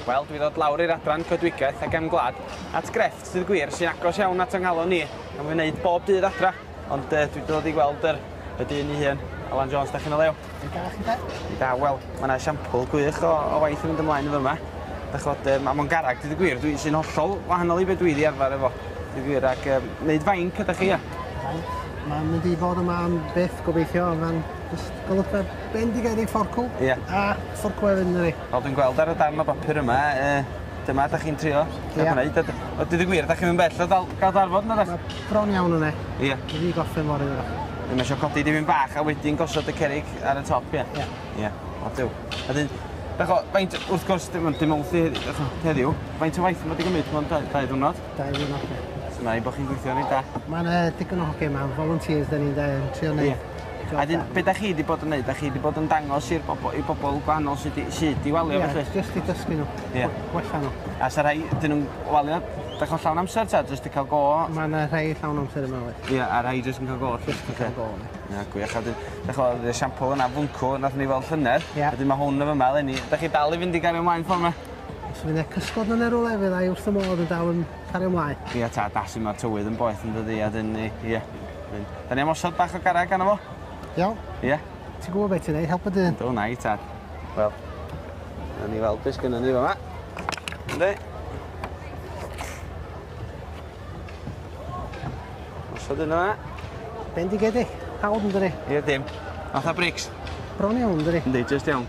Wel, dwi ddod lawr i'r adran coedwigaeth ac am gwlad at grefft sydd gwir sy'n agos iawn at ynghalon ni a mae'n wneud bob dydd adra. Ond dwi dod i gweld y dyn ei hun, Alan Jones, da chi'n o lew? Da, chi'n da? Da, wel, mae yna esiampl gwych o waith yn mynd ymlaen yn fyma. Da ch'od, ma' mewn garag, dweud y gwir, dwi sy'n hollol wahanol i be dwi 'di arfer efo. Dweud gwir, ac wneud fainc ydych chi, ia? Fainc. Mae'n mynd i fod yma am byth, gobeithio, mae'n jyst golygfa bendigedig fforcw. Ie. A fforcw hefyd, ynddi? Wel, dwi'n gweld ar y darn o bapur yma, dyma da chi'n trio gwneud. A dweud y gwir, da chi'n mynd bell o dal, gael darfod, na da? Mae bron iawn yna. Ie. Dwi wedi gorffen fory yna. Ddim eisiau codi dipyn bach a wedyn gosod y cerrig ar y top, ie? Ie. Ie, o diw. A dyn, dach o, faint, wrth gwrs, dim ond dim ond heddiw, faint o waith mae wedi gymryd mewn 2 diwrnod? 2 diwrnod, ie. So mae'n bod chi'n gweithio reit da. Mae yna digon o hogiau yma, volunteers da ni'n trio wneud. Ie. A dyn, be da chi wedi bod yn neud? Da chi wedi bod yn dangos i'r bobl, i bobl gwahanol sydd i walio Ie, felly? jyst i dysgu nhw, Ie. gwella nhw. A sa rhai, dyn nhw'n walio, dach o llawn amser ta, jyst i cael go? Mae yna rhai llawn amser yma, oes. Ie, a rhai jyst yn cael go. Jyst yn cael go, ie. Ie, gwych. A dyn, dach o, yr esiampl yna fwncw, nath ni weld llynedd. Ie. A dyn mae hwn yn fyma eleni. Da chi dal i fynd i gario ymlaen ffordd yma? Os fydd yna cysgod yn rhywle, fydda i wrth y modd yn dal yn cario ymlaen. Ie, ta, da sy'n mae'r tywydd yn boeth yn dydi, a dyn ni, ie. Da ni am osod bach o garreg arno fo? Iawn. Ie. Ti'n gwybod beth ti'n neud, helpa dyn. Do, na i, tad. Wel, na ni weld beth sgynnon ni fama. Yndi? Osod un yma. Bendigedig, hawdd yn dydi? Ie, dim. Fatha brics. Bron iawn, dydi? Yndi, jyst iawn.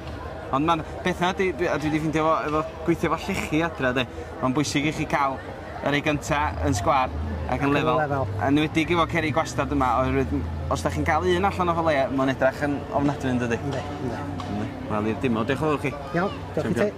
Ond ma'n bethau, a dwi wedi ffeindio efo gweithio efo llechi adra, de. Mae'n bwysig i chi cael yr ei gynta yn sgwâr ac yn lefel. A enwedig efo cerrig gwastad yma, oherwydd os da chi'n cael un allan o le, mae'n edrych yn ofnadwy yn dydi? Yndi, yndi. Wel, i'r dim o, diolch yn fawr chi. Iawn, diolch i ti.